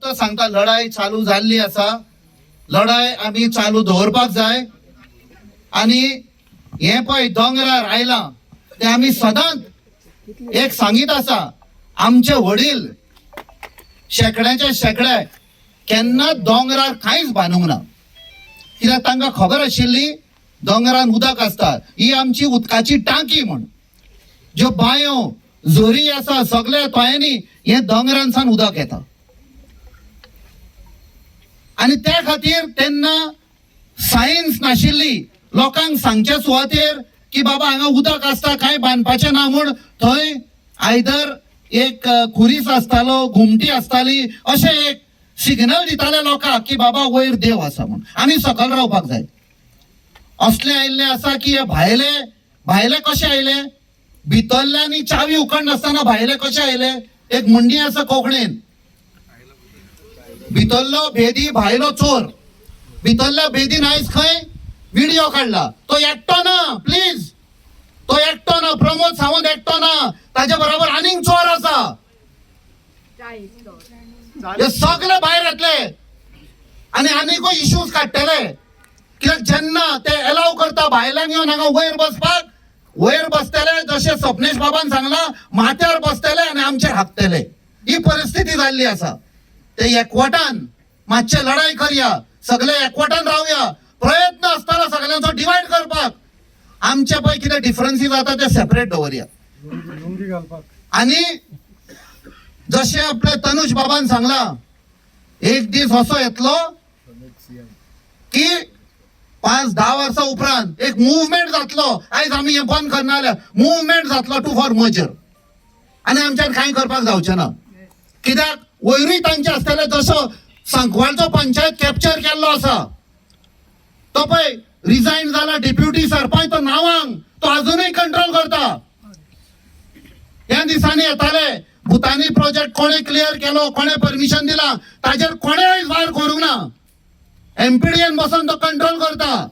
फक्त सांगता, लढाई चालू जाल्ली आसा, लढाई आमी चालू दवरपाक जाय. आनी हें पळय दोंगरार आयलां तें आमी सदांच एक सांगीत आसा, आमचे वडील शेंकड्याच्या शेंकडे केन्ना दोंगरार कांयच बांदूंक ना, कित्याक तांकां खबर आशिल्ली दोंगरान उदक आसता, ही आमची उदकाची टांकी म्हूण. ज्यो बांयो झरी आसा सगळ्या तोयांनी हे दोंगरांसान उदक येता. आनी त्या खातीर तेन्ना सायन्स नाशिल्ली लोकांक सांगच्या सुवातेर की बाबा हांगा उदक आसता, कांय बांदपाचें ना म्हूण. थंय आयदर एक खुरीस आसतालो, घुमटी आसताली, अशें एक सिग्नल दिताले लोकांक की बाबा वयर देव आसा म्हूण, आमी सकयल रावपाक जाय. असले आयिल्ले आसा की हे भायले भायले कशे आयले? भितरल्यांनी चावी उखडनासतना भायले कशे आयले? एक म्हणणी आसा कोंकणीन, भितरलो भेदी भायलो चोर. भितरल्या भेदीन आयज खंय व्हिडिओ काडला. तो एकटो ना, प्लीज, तो एकटो ना. प्रमोद सावंत एकटो ना, ताच्या बरोबर आनीक चोर आसा. हे सगळे भायर येतले आनी आनीकूय इश्यूज काडटले, कित्याक जेन्ना ते एलाव करता भायल्यान येवन हांगा वयर बसपाक, वयर बसतले, जशें सपनेश बाबान सांगला, माथ्यार बसतले आनी आमचेर हाकतले. ही परिस्थिती जाल्ली आसा. ते एकवटान मातशे लढाई करया, सगळे एकवटान रावया. प्रयत्न आसताना सगळ्यांचो डिवायड करपाक. आमचे पळय कितें डिफरन्सीस जाता ते सेपरेट दवरया. लुंगी घालपाक. आणि जशें आपले तनुष बाबान सांगला, एक दीस असो येतलो की 5-10 वर्सां उपरांत एक मुवमेंट जातलो. आयज आमी हें बंद करना जाल्यार मुवमेंट जातलो टू फॉर मर्जर आनी आमच्यान कांय करपाक जावचें ना, कित्याक वयरूय तांचे आसतले. जसो सांकवाळचो पंचायत कॅप्चर केल्लो आसा, तो पळय रिजायन जाला डेप्युटी सरपंच, तो नांवांक तो अजुनूय कंट्रोल करता. ह्या दिसांनी येताले भुतानी प्रोजेक्ट कोणे क्लियर केलो, कोणे परमिशन दिला, ताजेर कोणेय वार करूंक ना. एमपीडीएन बसून तो कंट्रोल करता.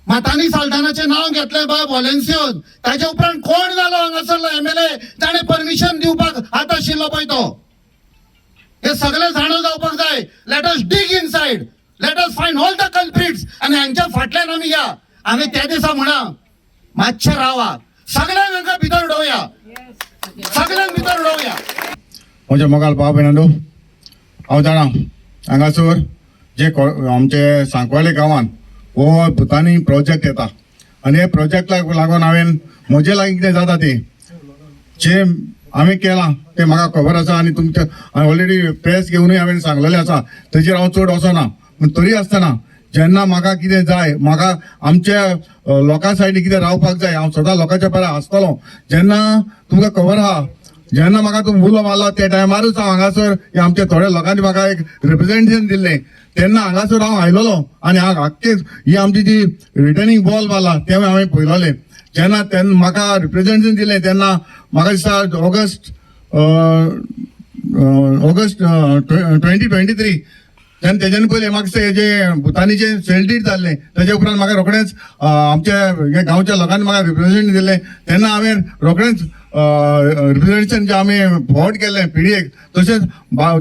मातानी साल्दानाचें नांव घेतलें बाब वॉलेन्सियोन, ताजे उपरांत कोण जालो हांगासरलो एमएलए ताणें परमिशन दिवपाक हात आशिल्लो पळय तो. हे सगळे जाणो जावपाक जाय. Let us dig inside, let us find all the culprits आनी हांच्या फाटल्यान आमी या. आमी त्या दिसा म्हणा, मातशें रावा, सगळ्यांक हांगा भितर उडोवया, सगळ्यांक भितर उडोवया. म्हज्या मोगाल भाव भयणांनो, हांव जाणा हांगासर जे आमचे सांकवाळे गांवान हो भुतानी प्रोजेक्ट येता आनी हे प्रोजेक्टाक लागून हांवें म्हजे लागीं कितें जाता ती जे हांवें केलां तें म्हाका खबर आसा. आनी तुमच्या ऑलरेडी प्रेस घेवनूय हांवें सांगलेलें आसा, तेजेर हांव चड वचना. पूण तरी आसतना जेन्ना म्हाका कितें जाय, म्हाका आमच्या लोकां सायडीन कितें रावपाक जाय, हांव सदां लोकांच्या बरें आसतलो. जेन्ना तुमकां खबर आहा, जेन्ना म्हाका तूं उलो मारलो त्या टायमारूच हांव हांगासर हे आमच्या थोड्या लोकांनी म्हाका एक रिप्रेझेंटेशन दिल्लें, तेन्ना हांगासर हांव आयलोलो आनी हांव आख्खेच ही आमची जी रिटर्निंग बॉल मारला तें हांवें पळयलोलें. जेन्ना तेन्ना म्हाका रिप्रेझेंटेशन दिलें तेन्ना म्हाका दिसता ऑगस्ट 2023. तेन्ना तेज्यान पयलें म्हाका दिसता हेजे भुतानीचे सेल did जाल्लें. तेजे उपरांत म्हाका रोखडेंच आमच्या हे गांवच्या लोकांनी म्हाका रिप्रेझेंट दिलें. तेन्ना हांवें रोखडेंच रिप्रेझेंटेशन जे आमी फॉरवर्ड केलें पीडीएक. तशेंच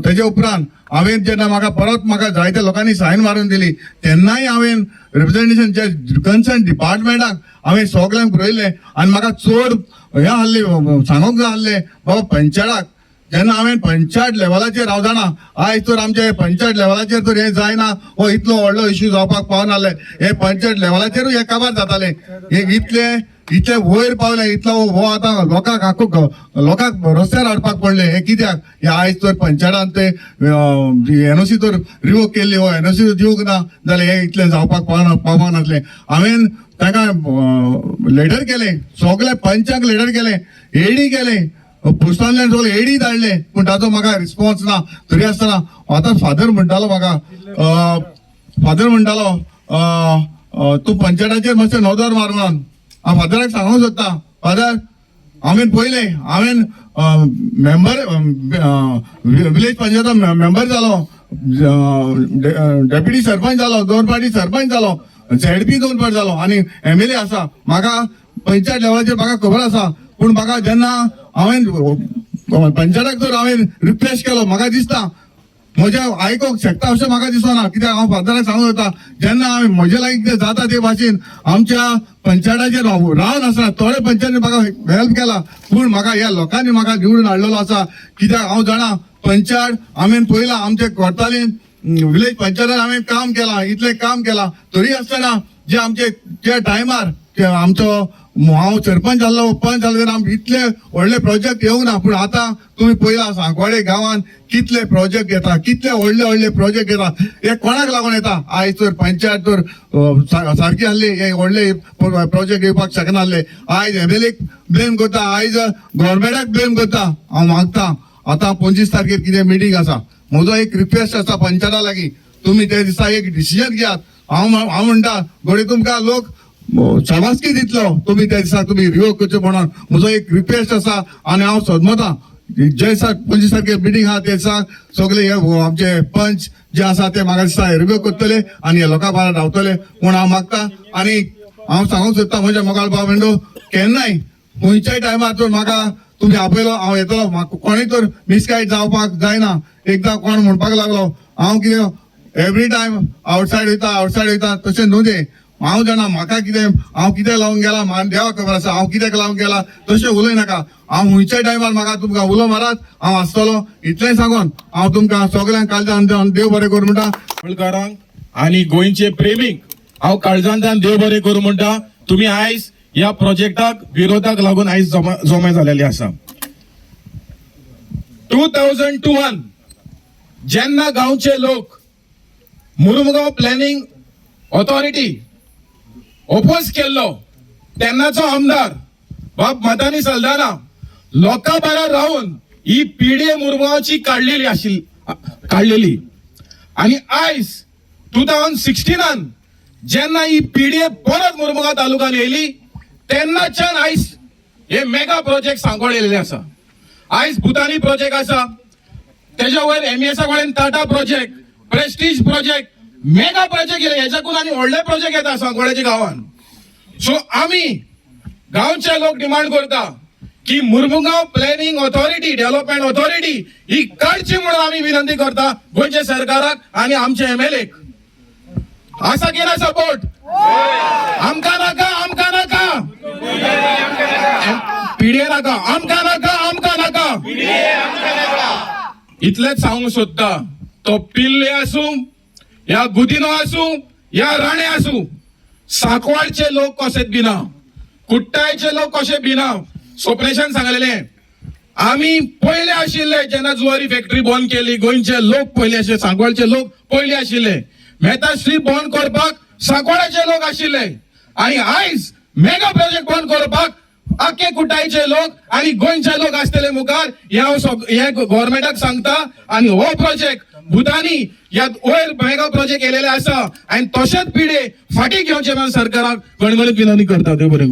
तेजे उपरांत हांवें जेन्ना म्हाका परत म्हाका जायत्या लोकांनी सायन मारून दिली, तेन्नाय हांवें रिप्रेझेंटेशन जे कन्सर्न डिपार्टमेंटाक हांवें सगल्यांक बरयलें. आनी म्हाका चड हें आहलें, सांगूंक जाय आहलें बाबा पंचायताक. जेन्ना हांवें पंचायत लेवलाचेर, हांव जाणा आयज तर आमचे पंचायत लेवलाचेर तर हें जायना, हो इतलो व्हडलो इश्यू जावपाक पावनासले. हे पंचायत लेवलाचेरूय हे काबार जाताले. हे इतले इतले वयर पावले, इतलो हो आतां लोकांक आख्खो लोकांक रस्त्यार हाडपाक पडले. हे कित्याक हे आयज तर पंचायतान ते एनओसी तर रिवोक केल्ली, हो एनओसी दिवंक ना जाल्यार हे इतलें जावपाक पावना पावपाक नासलें. हांवें ताका लेटर केलें, सगळे पंचाक लेटर केलें, एडी केलें, पोस्टांतल्यान सगळे एडी धाडले, पूण ताचो म्हाका रिस्पॉन्स ना. तरी आसतना आतां फादर म्हणटालो म्हाका, फादर म्हणटालो, तूं पंचायताचेर मातशें नदर मार म्हणून. हांव फादराक सांगूंक सोदता, फादर, हांवें पयलें हांवें मेंबर विलेज पंचायत मेंबर जालो, डेप्युटी सरपंच जालो, दोन फावटी सरपंच जालो, झेडपी दोन फावट जालो आनी एमएलए आसा. म्हाका पंचायत लेवलाचेर म्हाका खबर आसा. पूण म्हाका जेन्ना हांवें पंचायताक जर हांवें रिक्वेस्ट केलो, म्हाका दिसता म्हज्या आयकोंक शकता अशें म्हाका दिसना, कित्याक हांव फादराक सांगूंक वता, जेन्ना हांवें म्हजे लागीं कितें जाता ते भाशेन आमच्या पंचायताचेर रावन आसना. थोडे पंचायतीन म्हाका हेल्प केला, पूण म्हाका ह्या लोकांनी म्हाका निवडून हाडलेलो आसा. कित्याक हांव जाणा, पंचायत हांवें पयला आमच्या कोर्तालीन विलेज पंचायतान हांवें काम केलां, इतलें काम केलां, तरी आसतना जे आमचे त्या टायमार ते आमचो हांव सरपंच जाल्लो, पंच जाल्लो तेन्ना आमकां इतले व्हडले प्रोजेक्ट येवंक ना. पूण आतां तुमी पळयला सांकवाळे गांवांत कितले प्रोजेक्ट येता, कितले व्हडले व्हडले प्रोजेक्ट येता. हे कोणाक लागून येता? आयज तर पंचायत तर सारकी आहली, हे व्हडले प्रोजेक्ट येवपाक शकना आहले. आयज एमएलएक ब्लेम करता, आयज गव्हर्मेंटाक ब्लेम करता. हांव मागता, आतां 25 तारखेर कितें मिटींग आसा, म्हजो एक रिक्वेस्ट आसा पंचायता लागीं, तुमी त्या दिसा एक डिसिजन घेयात. हांव म्हणटा, घडये तुमकां लोक शाबासकी दितलो, तुमी त्या दिसा तुमी रिवोक करचें म्हणून म्हजो एक रिक्वेस्ट आसा. आनी हांव सदमतां, जे दिसा 25 तारखेर मिटींग आहा त्या दिसा सगळे हे आमचे पंच जे आसा ते म्हाका दिसता रिव्यू करतले आनी हे लोकां बारा रावतले म्हूण हांव मागता. आनी हांव सांगूंक सोदता, म्हज्या मोगाळ भाव भयणो, केन्नाय खंयच्याय टायमार तर म्हाका तुमी आपयलो, हांव येतलो. म्हाका कोणूय तर मिसगायड जावपाक जायना. एकदां कोण म्हणपाक लागलो, हांव कितें एवरी टायम आवटसायड वयता, आवटसायड वयता, तशें न्हू तें. हांव जाणा म्हाका कितें, हांव कितें लावन गेला म्हाका देवाक खबर आसा. हांव कित्याक लावन गेला तशें उलय नाका. हांव खंयच्याय टायमार म्हाका तुमकां उलो मारात, हांव आसतलो. इतलें सांगून हांव तुमकां सगल्यांक कालच्यान देव बरें करूं म्हणटा. गोंयकारांक आनी गोंयचे प्रेमीक हांव काळजांतल्यान देव बरें करूं म्हणटा. तुमी आयज ह्या प्रोजेक्टाक विरोधाक लागून आयज जमा जालेली आसा. 2002 जेन्ना गांवचे लोक मुरुमगांव प्लॅनिंग ऑथॉरिटी ओपोज केल्लो, तेन्नाचो आमदार बाब मदानी सल्दाना लोकां बारार रावन ही पीडीए मुरगांवची काडलेली आशिल्ली, काडलेली. आनी आयज 2016 जेन्ना ही पीडीए परत मुरमुगांव तालुक्यान येयली, तेन्नाच्यान आयज हे मेगा प्रोजेक्ट सांकवाळ येयलेले आसा. आयज भुतानी प्रोजेक्ट आसा, तेज्या वयर एमईएसा कडेन Tata project, Prestige project, mega project येयले. हेच्याकून आनी व्हडले प्रोजेक्ट येता सांकवाळ्याच्या गांवान. सो आमी गांवचे लोक डिमांड करता की Mormugao planning authority, development authority ही काडची म्हणून आमी विनंती करता गोंयच्या सरकाराक आनी आमच्या एमएलएक. आसा की ना सपोर्ट? आमकां नाका, आमकां नाका, पीडीए नाका, आमकां नाका, आमकां नाका. इतलेच सांगूंक सोदता, तो पिल्ले आसूं या गुदिनो आसूं या राणे आसूं, सांकवाळचे लोक कशेच भिना, कुट्टायचे लोक कशे भिना. सोपरेशन सांगलेले, आमी पयले आशिल्ले जेन्ना जुवारी फॅक्टरी बंद केली. गोंयचे लोक पयले आशिल्ले, सांकवाळचे लोक पयले आशिल्ले. मेहता श्री बंद करपाक सांकवाळाचे लोक आशिल्ले आनी आयज मेगा प्रोजेक्ट बंद करपाक आख्खे कुटायचे लोक आनी गोंयचे लोक आसतले मुखार. हे हांव हे गव्हर्मेंटाक सांगता. आनी हो प्रोजेक्ट भुतानी ह्या वयर मेगा प्रोजेक्ट केलेले आसा आनी तशेंच पिडे फाटीं घेवचे म्हणून सरकाराक गणगणीत विनंती करता. देव बरें करूं.